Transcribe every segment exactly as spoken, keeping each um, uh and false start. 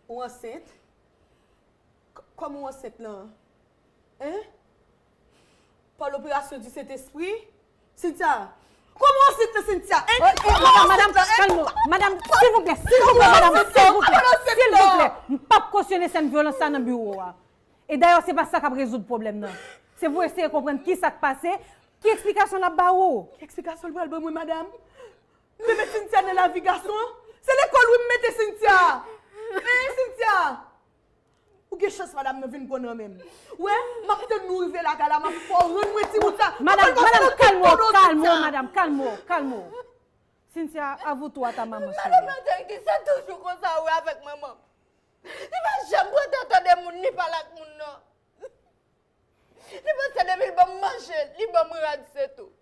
Ou ansent? K- Kòman ou ansent lan? Hein? Par l'opération du Saint-Esprit? Cynthia! Kòman ou ansent lan, Cynthia? Hein? Kòman ou ansent lan, hein? Madam, madam, kalme w. Madam, silvouplè, silvouplè, madam, silvouplè, silvouplè. M p ap kosyone sèn vyolans sa nan biwo a. E dayè, se pa sa k ap rezoud pwoblèm nan. Se pou eseye konprann ki sa k pase, ki eksplikasyon l ap ba ou. Ki eksplikasyon l pral ban mwen, madam? M te met Cynthia nan lavi gason. Se lekòl wi m mete Cynthia. Hein, Cynthia? Ou gen chans madanm nan vin pran nan men m. Wè, m ap tann nou rive lakay la, m ap fè w rann mwen timoun sa. Madam, madam, kalme w, kalme w, madam, kalme w, kalme w. Cynthia, à vous trois, ta maman chérie. Madanm nan te di se toujou konsa wi avèk manman m. Li pa janm pran tan tande moun ni pale ak moun nan. Li panse depi l ban m manje, li ban m rad, se tou.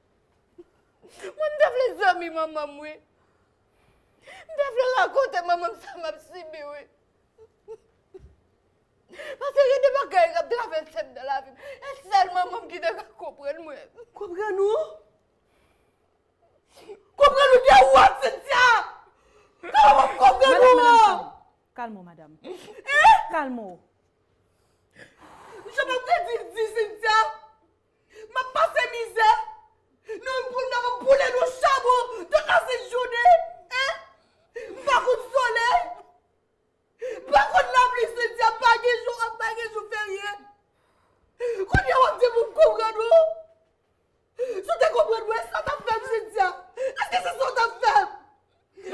Mwen, m te vle zanmi manman m, wi. M te vle rakonte manman m sa m ap sibi, wi. Paske gen de bagay k ap travèse m nan lavi m. E sèl manman m ki te ka konprann mwen. Konprann ou? Konprann ou gen wòt, Cynthia! Kòman w ap konprann ou an? Kalme w, madam. Kalme w. Jan m ap redi di, Cynthia, m ap pase mizè. Nou pou n ap boule nou chabon tout lasent jounen. M pa konn solèy. Pa konn lapli, Cynthia, pa gen jou, pa gen jou ferye. Kounye a w ap di pou m konprann ou? Si w te konprann mwen, sa w t ap fè m, Cynthia? Èske se sa w t ap fè m?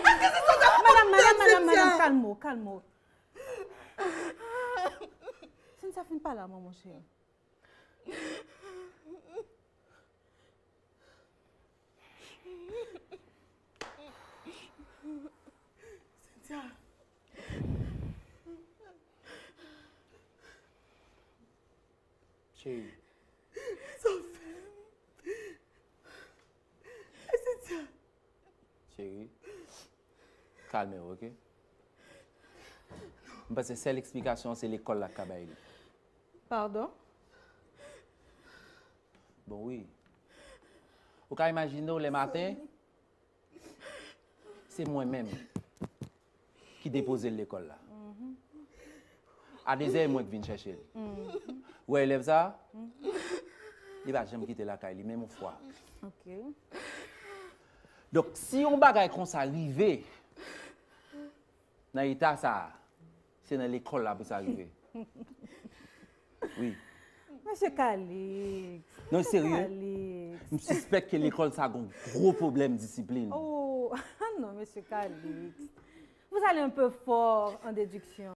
Èske se sa w t ap fè m, Cynthia? Madam, madam, madam, madam, kalme w, kalme w. Cynthia fin pale a manman cheri. Cynthia. Cheri. Sa w fè m? Cynthia. Cheri, kalme w, oke? M panse sèl eksplikasyon an se lekòl la k ka bay li. Pardon? Bon, wi. Ou ka imajine w lè maten, se mwen menm ki depoze l lekòl la. A dezè, e mwen k vin chèche l. Ou wè elèv sa a? Li pa janm kite lakay li, menm yon fwa. Ok. Donk, si yon bagay konsa rive nan eta sa a, se nan lekòl la pou sa rive. Wi. Mesye Calix. Non, serye? Calix. M sispèk ke lekòl sa gon gwo pwoblèm disiplin. Oh, non, mesye Calix. Vous allez un peu fort en déduction.